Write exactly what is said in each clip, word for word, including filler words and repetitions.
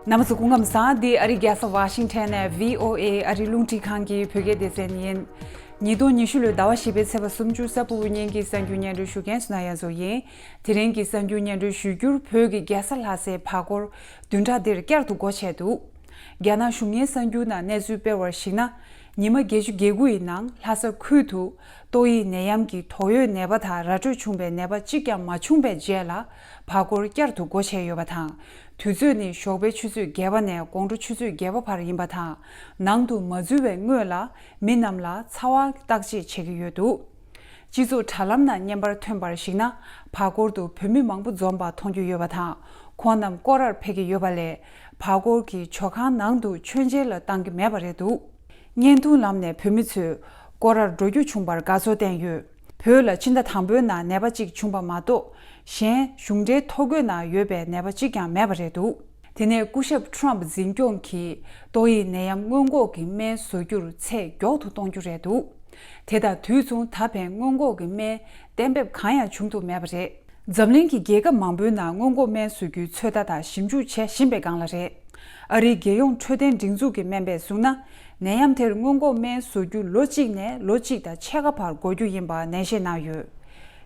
རྣམ་པ་ཚོ་སྐུ་ཁམས་བཟང་། འདི་ཨ་རིའི་རྒྱལ་ས་ཝ་ཤིང་ཊོན་ནས་ཝི་ཨོ་ཨེ་ཨ་རིའི་རླུང་འཕྲིན་ཁང་གི་བོད་སྐད་སྡེ་ཚན་ཡིན། ཉིས་སྟོང་ཉི་ཤུ་ལོའི་ཟླ་བ་བཞི་པའི་ཚེས་པ་སུམ་ཅུ་གཟའ་ཕུར་བུ་ཉིན་གྱི་གསར་འགྱུར་སྙན་སྒྲོན་ཞུ་མཁན་སུ་ན་ཡ་མཚོ་ཡིན། དེ་རིང་གི་གསར་འགྱུར་སྙན་སྒྲོན་ཞུ་རྒྱུར། བོད་ཀྱི་རྒྱལ་ས་ལྷ་སའི་བར་སྐོར་བདུན་ཕྲག་འདིར་བསྐྱར་དུ་སྒོ་ཕྱེ་འདུག་རྒྱ་ནག་གཞུང་གཉེར་གསར་འགྱུར་ནང་གནས་ཚུལ་སྤེལ་བར་གཞིགས་ན། ཉི་མ་བརྒྱད་ཅུ་གྱ་དགུ་ཡི་ནང་ལྷ་ས་ཁུལ་དུ་ཏོག་དབྱིབས་ནད་ཡམས་ཀྱི་དོགས་ཡོད་ནད་པ་དང་ར་སྤྲོད་བྱུང་བའི་ནད་པ་གཅིག་ཀྱང་མ་བྱུང་བའི་རྗེས་ལ། བར་སྐོར་བསྐྱར་དུ་སྒོ་ཕྱེ་ཡོད་པ་དང་། དུས་ཚོད་ནི་ཞོགས་པའི་ཆུ་ཚོད་བརྒྱད་པ་ནས་དགོང་དྲོ་ཆུ་ཚོད་བརྒྱད་པ་བར་ཡིན་པ་དང་། ནང་དུ་མ་འཛུལ་བའི་སྔོན་ལ་མི་རྣམས་ལ་ཚ་བ་བརྟག་དཔྱད་བྱེད་ཀྱི་ཡོད་འདུག་སྤྱི་ཚོགས་དྲ་ལམ་ནང་བརྙན་པར་ཐོན་པར་གཞིགས་ན། བར་སྐོར་དུ་བོད་མི་མང་པོ་འཛོམས་པ་མཐོང་རྒྱུ་ཡོད་པ་དང་། ཁོང་རྣམས་སྐོར་རར་ཕེབས་ཀྱི་ཡོད་པ་ལས། བར་སྐོར་གྱི་ཇོ་ཁང་ནང་དུ་མཆོད་མཇལ་ལ་བཏང་གི་མེད་པ་རེད་འདུག་བརྙན་ཐུང་ལམ་ནས་བོད་མི་ཚོས་སྐོར་རར་འགྲོ་རྒྱུ་བྱུང་བར་དགའ་ཚོར་བསྟན་ཡོད། བོད་ལ་ཕྱི་ཟླ་དང་པོའི་ནང་ནད་པ་གཅིག་བྱུང་པ་མ་གཏོགས། གཞན་གཞུང་འབྲེལ་ཐོ་འགོད་ནང་ཡོད་པའི་ནད་པ་གཅིག་ཀྱང་མེད་པ་རེད་འདུག་དེ་ནས་སྐུ་ཞབས་ཁྲོམ་འཛིན་སྐྱོང་གིས་ཏོག་དབྱིབས་ནད་ཡམས་སྔོན་འགོག་གི་སྨན་བཟོ་རྒྱུར་ཚད་མགྱོགས་སུ་གཏོང་རྒྱུ་རེད་འདུག་དེ་དང་དུས་མཚུངས་ད་ཕན་སྔོན་འགོག་གི་སྨན་གཏན་འབེབས་གང་ཡང་བྱུང་ཐུབ་མེད་པ་རེད། འཛམ་གླིང་གི་རྒྱལ་ཁབ་མང་པོའི་ནང་སྔོན་འགོག་སྨན་བཟོ་རྒྱུའི་ཚོད་ལྟ་དང་ཞིབ་འཇུག་བྱེད་བཞིན་པའི་སྒང་ལ་རེད། ཨ་རིའི་རྒྱལ་ཡོངས་འཕྲོད་བསྟེན་སྒྲིག་འཛུགས་ཀྱི་སྨན་པས་གསུངས་ན། ནད་ཡམས་དེར་སྔོན་འགོག་སྨན་བཟོ་རྒྱུ་ལོ་གཅིག་ནས་ལོ་གཅིག་དང་ཕྱེད་ཀ་བར་འགོར་རྒྱུ་ཡིན་པ་ནན་བཤད་གནང་ཡོད།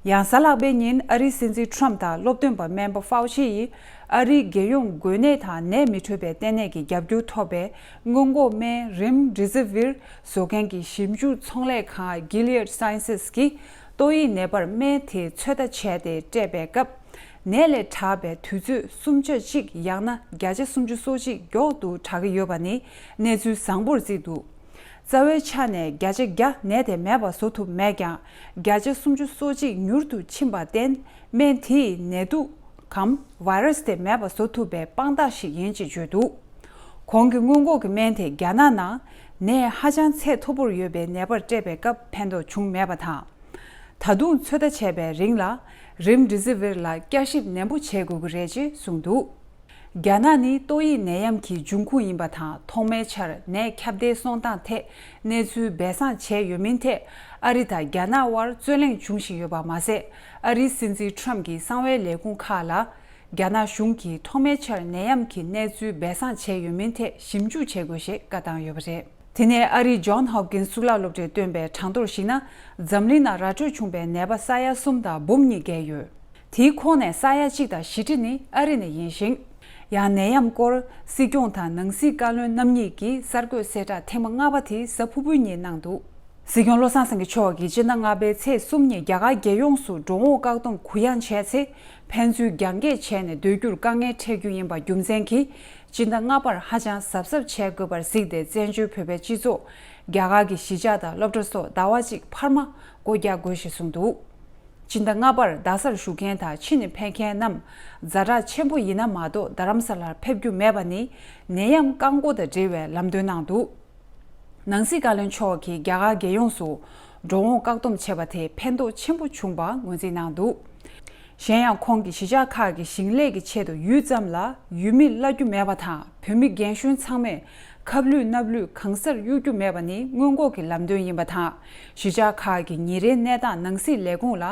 ཡང་གཟའ་ལྷག་པའི་ཉིན་ཨ་རིའི་སྲིད་འཛིན་ཁྲོམ་དང་སློབ་སྟོན་པ་སྨན་པ་ཧྥའོ་ཆི་ཡིས་ཨ་རིའི་རྒྱལ་ཡོངས་འགོས་ནད་དང་ནད་མི་འཕྲོད་པའི་ལྟེ་གནས་ཀྱི་རྒྱབ་སྐྱོར་ཐོབ་པའི་སྔོན་འགོག་སྨན་རིམ་ཌི་སི་ཝིར་བཟོ་མཁན་གྱི་ཞིབ་འཇུག་ཚོང་ལས་ཁང་གྷི་ལི་ཨེཌ་སའེན་སེས་ཀྱིས་ཏོག་དབྱིབས་ནད་པར་སྨན་དེའི་ཚོད་ལྟ་བྱས་ཏེ་སྤྲད་པའི་སྐབས། ནད་ལས་དྲག་པའི་དུས་ཚོད་སུམ་ཆ་གཅིག་ཡང་ན་བརྒྱ་ཆ་སུམ་ཅུ་སོ་གཅིག་མགྱོགས་དུ་དྲག་གི་ཡོད་པ་ནི་གནས་ཚུལ་བཟང་པོར་བརྩིས་འདུག་རྩ་བའི་ཆ་ནས་བརྒྱ་ཆ་བརྒྱ་ནད་དེ་མེད་པ་བཟོ་ཐུབ་མེད་ཀྱང་། བརྒྱ་ཆ་སུམ་ཅུ་སོ་གཅིག་མྱུར་དུ་ཕྱིན་པར་བརྟེན། སྨན་དེས་ནད་དུག་གམ་ཝའི་རུ་སི་དེ་མེད་པ་བཟོ་ཐུབ་པའི་དཔང་རྟགས་ཤིག་ཡིན་ཅེས་བརྗོད་འདུག་གོང་གི་སྔོན་འགོག་གི་སྨན་དེ་རྒྱ་ནག་ནང་ནད་ཧ་ཅང་ཚད་མཐོ་པོར་ཡོད་པའི་ནད་པར་སྤྲད་པའི་སྐབས་ཕན་ཐོགས་བྱུང་མེད་པ་དང་། ད་དུང་ཚོད་ལྟ་བྱས་པའི་རིང་ལ་རིམ་ཌི་སི་ཝིར་ལ་བསྐྱར་ཞིབ་ནན་པོ་བྱེད་དགོས་ཀྱི་རེད་ཅེས་གསུངས་འདུག་རྒྱ་ནག་ནི་ཏོག་དབྱིབས་ནད་ཡམས་ཀྱི་འབྱུང་ཁུངས་ཡིན་པ་དང་། ཐོག་མའི་ཆར་ནད་ཁྱབ་གདལ་སོང་སྟངས་ཐད་གནས་ཚུལ་སྦས་གསང་བྱས་ཡོད་མིན་ཐད་ཨ་རི་དང་རྒྱ་ནག་དབར་རྩོད་གླེང་འབྱུང་བཞིན་ཡོད་པ་མ་ཟད། ཨ་རིའི་སྲིད་འཛིན་ཁྲོམ་གྱི་གསང་བའི་ལས་ཁུངས་ཁག་ལ་རྒྱ་ནག་གཞུང་གིས་ཐོག་མའི་ཆར་ནད་ཡམས་ཀྱི་གནས་ཚུལ་སྦས་གསང་བྱས་ཡོད་མིན་ཐད་ཞིབ་འཇུག་བྱེད་དགོས་ཞེས་བཀའ་བཏང་ཡོད་པ་རེད། དེ་ནས་ཨ་རིའི་ཇོན་ཧོབ་ཀིན་སི་གཙུག་ལག་སློབ་གྲྭས་བཏོན་པའི་གྲངས་ཐོར་ཞིག་ན། འཛམ་གླིང་ནང་ར་སྤྲོད་བྱུང་བའི་ནད་པ་ས་ཡ་གསུམ་དང་འབུམ་གཉིས་བརྒལ་ཡོད། དེའི་ཁོངས་ནས་ས་ཡ་གཅིག་དང་བཞི་ཁྲི་ནི་ཨ་རི་ནས་ཡིན་ཞིང་། ཡང་ནད་ཡམས་སྐོར་སྲིད་སྐྱོང་དང་ནང་སྲིད་བཀའ་བློན་རྣམ་གཉིས་ཀྱིས་གསར་འགོད་གསལ་བསྒྲགས་ཐེངས་མ་ལྔ་པ་དེ་གཟའ་ཕུར་བུའི་ཉིན་གནང་འདུག་སྲིད་སྐྱོང་བློ་བཟང་སེང་གེ་མཆོག་གིས་སྤྱི་ཟླ་ལྔ་པའི་ཚེས་གསུམ་ཉིན་རྒྱ་གར་རྒྱལ་ཡོངས་སུ་འགྲོ་འོང་བཀག་སྡོམ་གུ་ཡངས་བྱས་ཚེ། ཕན་ཚུན་རྒྱང་བཀྱེད་བྱས་ནས་སྡོད་རྒྱུར་དཀའ་ངལ་འཕྲད་རྒྱུ་ཡིན་པ་རྒྱུ་མཚན་གྱིས། སྤྱི་ཟླ་ལྔ་པར་ཧ་ཅང་གཟབ་གཟབ་བྱེད་དགོས་པར་གཟིགས་ཏེ། བཙན་བྱོལ་བོད་པའི་སྤྱི་ཚོགས། རྒྱ་གར་གྱི་གཞིས་ཆགས་དང་སློབ་གྲྭ་སོགས་ཟླ་བ་གཅིག་འཕར་མ་སྒོ་རྒྱག་དགོས་ཞེས་གསུངས་འདུག་སྤྱི་ཟླ་ལྔ་པར་རྡ་སར་བཞུགས་མཁན་དང་ཕྱི་ནས་ཕེབས་མཁན་རྣམས་ཛ་དྲག་ཆེན་པོ་ཡིན་ན་མ་གཏོགས་རྡ་རམ་ས་ལར་ཕེབས་རྒྱུ་མེད་པ་ནི་ནད་ཡམས་བཀག་འགོག་དང་འབྲེལ་བའི་ལམ་སྟོན་གནང་འདུག་ནང་སྲིད་བཀའ་བློན་མཆོག་གིས་རྒྱ་གར་རྒྱལ་ཡོངས་སུ་འགྲོ་འོང་བཀག་སྡོམ་བྱས་པ་དེས་ཕན་ཐོགས་ཆེན་པོ་བྱུང་བ་ངོས་འཛིན་གནང་འདུག་གཞན་ཡང་ཁོང་གིས་གཞིས་ཆགས་ཁག་གི་ཞིང་ལས་ཀྱི་ཆེད་དུ་ཡུལ་ཙམ་ལ་ཡུལ་མི་གླ་རྒྱུ་མེད་པ་དང་། བོད་མི་རྒན་གཞོན་ཚང་མས་ཁབ་ལུད་སྣབས་ལུད་གང་སར་གཡུག་རྒྱུ་མེད་པ་ནི་སྔོན་འགོག་གི་ལམ་སྟོན་ཡིན་པ་དང་། གཞིས་ཆགས་ཁག་གི་ཉིན་རེའི་གནས་སྟངས་ནང་སྲིད་ལས་ཁུངས་ལ་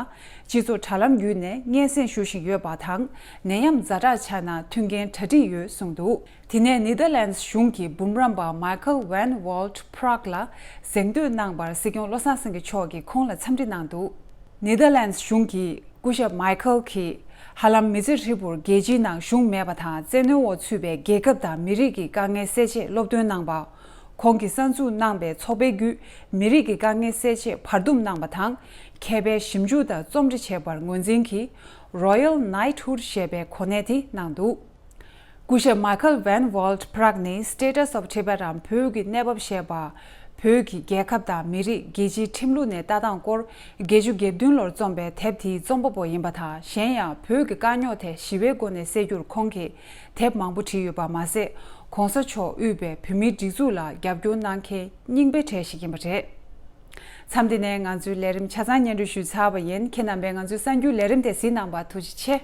སྤྱི་ཚོགས་དྲ་ལམ་བརྒྱུད་ནས་སྙན་སེང་ཞུ་བཞིན་ཡོད་པ་དང་། ནད་ཡམས་ཛ་དྲག་ཆགས་ན་མཐུན་རྐྱེན་གྲ་སྒྲིག་ཡོད་གསུངས་འདུག་དེ་ནས་ནེ་དར་ལེནྜ་གཞུང་གི་འབུམ་རམས་པ་མཱི་ཁལ་ཝན་ཝོལ་ཕྲག་ལ་གཟེངས་བསྟོད་གནང་བར་སྲིད་སྐྱོང་བློ་བཟང་སེང་གེ་མཆོག་གིས་ཁོང་ལ་འཚམས་འདྲི་གནང་འདུག་ནེ་དར་ལེནྜ་གཞུང་གི་སྐུ་ཞབས་མཱི་ཁལ་གྱིས་ཧ་ལམ་མི་ཚེ་ཧྲིལ་པོར་རྒྱལ་སྤྱིའི་ནང་གཞུང་མེད་པ་དང་བཙན་གནོན་འོག་ཚུད་པའི་རྒྱལ་ཁབ་དང་མི་རིགས་ཀྱི་དཀའ་ངལ་སེལ་ཆེད་སློབ་སྟོན་གནང་བ། ཁོང་གིས་གསར་འཛུགས་གནང་པའི་ཚོགས་པའི་བརྒྱུད་མི་རིགས་ཀྱི་དཀའ་ངལ་སེལ་ཆེད་བར་འདུམ་གནང་བ་དང་། མཁས་པའི་ཞིབ་འཇུག་དང་རྩོམ་འབྲི་བྱས་པར་ངོས་འཛིན་གྱིས་Royal Knighthood ཞེས་པའི་གོ་གནས་དེ་གནང་འདུག་སྐུ་ཞབས་མཱི་ཁལ་ཝན་ཝོལ་ཕྲག་ནི་Status of Tibet འམ་བོད་ཀྱི་གནས་བབ་ཞེས་པ། བོད་ཀྱི་རྒྱལ་ཁབ་དང་མི་རིགས་རྒྱལ་སྤྱིའི་ཁྲིམས་ལུགས་ནས་ལྟ་སྟངས་སྐོར་བརྒྱད་ཅུ་གྱ་བདུན་ལོར་རྩོམ་པའི་དེབ་དེའི་རྩོམ་པ་པོ་ཡིན་པ་དང་། གཞན་ཡང་བོད་ཀྱི་དཀའ་རྙོག་དེ་ཞི་བའི་སྒོ་ནས་སེལ་རྒྱུར་ཁོང་གིས་དེབ་མང་པོ་བྲིས་ཡོད་པ་མ་ཟད། ༸གོང་ས་མཆོག་དབུས་པའི་བོད་མིའི་སྒྲིག་འཛུགས་ལ་རྒྱབ་སྐྱོར་གནང་མཁན་རྙིང་པའི་གྲས་ཤིག་ཡིན་པ་རེད། མཚམས་འདི་ནས་ང་ཚོའི་ལས་རིམ་ཆ་ཚང་སྙན་སྒྲོན་ཞུས་ཚར་བ་ཡིན། ཁྱེད་རྣམ་པས་ང་ཚོའི་གསར་འགྱུར་ལས་རིམ་དེ་གཟིགས་གནང་བར་ཐུགས་རྗེ་ཆེ།